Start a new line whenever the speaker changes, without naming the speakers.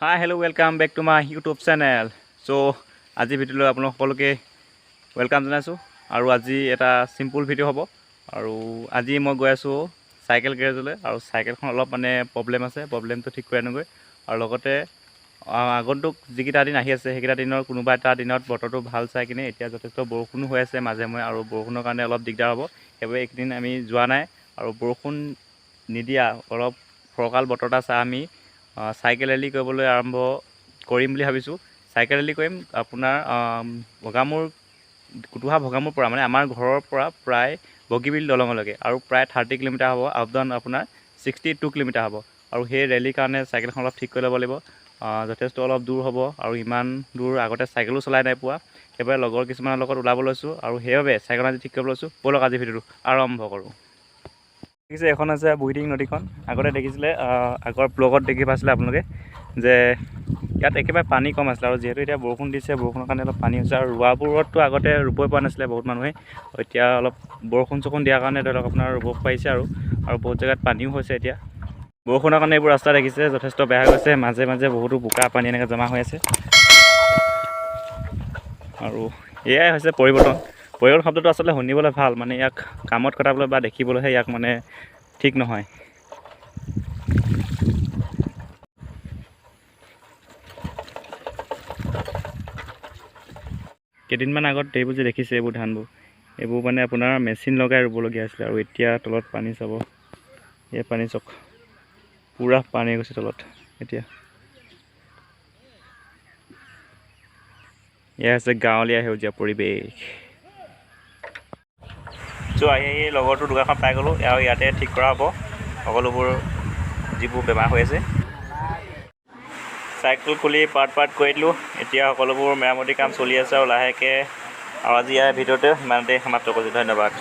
Hi, hello, welcome back to my YouTube channel. So আজি ভিডিঅ'লৈ আপোনালোক সকলোকে welcome জনাইছোঁ। আৰু আজি এটা চিম্পুল ভিডিঅ' হ'ব। আৰু আজি মই গৈ আছোঁ চাইকেল গেৰেজলৈ আৰু চাইকেলখন অলপ মানে প্ৰব্লেম আছে, প্ৰব্লেমটো ঠিক কৰি আনোগৈ। আৰু লগতে আগন্তুক যিকেইটা দিন আহি আছে, সেইকেইটা দিনৰ কোনোবা এটা দিনত বতৰটো ভাল চাই কিনে, এতিয়া যথেষ্ট বৰষুণো হৈ আছে মাজে সময়ে আৰু বৰষুণৰ কাৰণে অলপ দিগদাৰ হ'ব, সেইবাবে এইকেইদিন আমি যোৱা নাই। আৰু বৰষুণ নিদিয়া অলপ ফৰকাল বতৰ এটা চাই আমি চাইকেল ৰেলী কৰিবলৈ আৰম্ভ কৰিম বুলি ভাবিছোঁ। চাইকেল ৰেলী কৰিম আপোনাৰ ভগামূৰ, কুটুহা ভগামূৰ পৰা, মানে আমাৰ ঘৰৰ পৰা প্ৰায় বগীবিল দলঙলৈকে আৰু প্ৰায় 30 কিলোমিটাৰ হ'ব, আপ ডাউন আপোনাৰ 62 কিলোমিটাৰ হ'ব। আৰু সেই ৰেলীৰ কাৰণে চাইকেলখন অলপ ঠিক কৰি ল'ব লাগিব। যথেষ্ট অলপ দূৰ হ'ব আৰু ইমান দূৰ আগতে চাইকেলো চলাই নাই পোৱা। সেইবাবে লগৰ কিছুমানৰ লগত ওলাব লৈছোঁ আৰু সেইবাবে চাইকেল আজি ঠিক কৰিব লৈছোঁ। ব'লক, আজি ভিডিঅ'টো আৰম্ভ কৰোঁ। দেখিছে, এখন আছে বুঢ়ীদিহিং নদীখন। আগতে দেখিছিলে, আগৰ ব্লগত দেখি পাইছিলে আপোনালোকে যে ইয়াত একেবাৰে পানী কম আছিলে। আৰু যিহেতু এতিয়া বৰষুণ দিছে, বৰষুণৰ কাৰণে অলপ পানী হৈছে। আৰু ৰোৱাবোৰততো আগতে ৰুবই পৰা নাছিলে বহুত মানুহে। এতিয়া অলপ বৰষুণ চৰষুণ দিয়াৰ কাৰণে ধৰি লওক আপোনাৰ ৰুব পাৰিছে। আৰু আৰু বহুত জেগাত পানীও হৈছে। এতিয়া বৰষুণৰ কাৰণে এইবোৰ ৰাস্তা দেখিছে, যথেষ্ট বেয়া হৈ গৈছে। মাজে মাজে বহুতো বোকা পানী এনেকৈ জমা হৈ আছে। আৰু এয়াই হৈছে পৰিৱৰ্তন। পৰিৱৰ্তন শব্দটো আচলতে শুনিবলৈ ভাল, মানে ইয়াক কামত খটাবলৈ বা দেখিবলৈহে ইয়াক মানে ঠিক নহয়। কেইদিনমান আগত এইবোৰ যে দেখিছে, এইবোৰ ধানবোৰ, এইবোৰ মানে আপোনাৰ মেচিন লগাই ৰুবলগীয়া আছিলে। আৰু এতিয়া তলত পানী চাব, এই পানী চাওক, পূৰা পানী গৈছে তলত এতিয়া। এয়া হৈছে গাঁৱলীয়া সেউজীয়া পৰিৱেশ। চ' আহি আহি লগৰটোৰ দোকানখন পাই গ'লোঁ আৰু ইয়াতে ঠিক কৰা হ'ব সকলোবোৰ যিবোৰ বেমাৰ হৈ আছে। চাইকেল খুলি পাৰ্ট পাৰ্ট কৰি দিলোঁ। এতিয়া সকলোবোৰ মেৰামতি কাম চলি আছে আৰু লাহেকৈ। আৰু আজি ইয়াৰ ভিতৰতে সিমানতে সমাপ্ত কৰিছোঁ। ধন্যবাদ।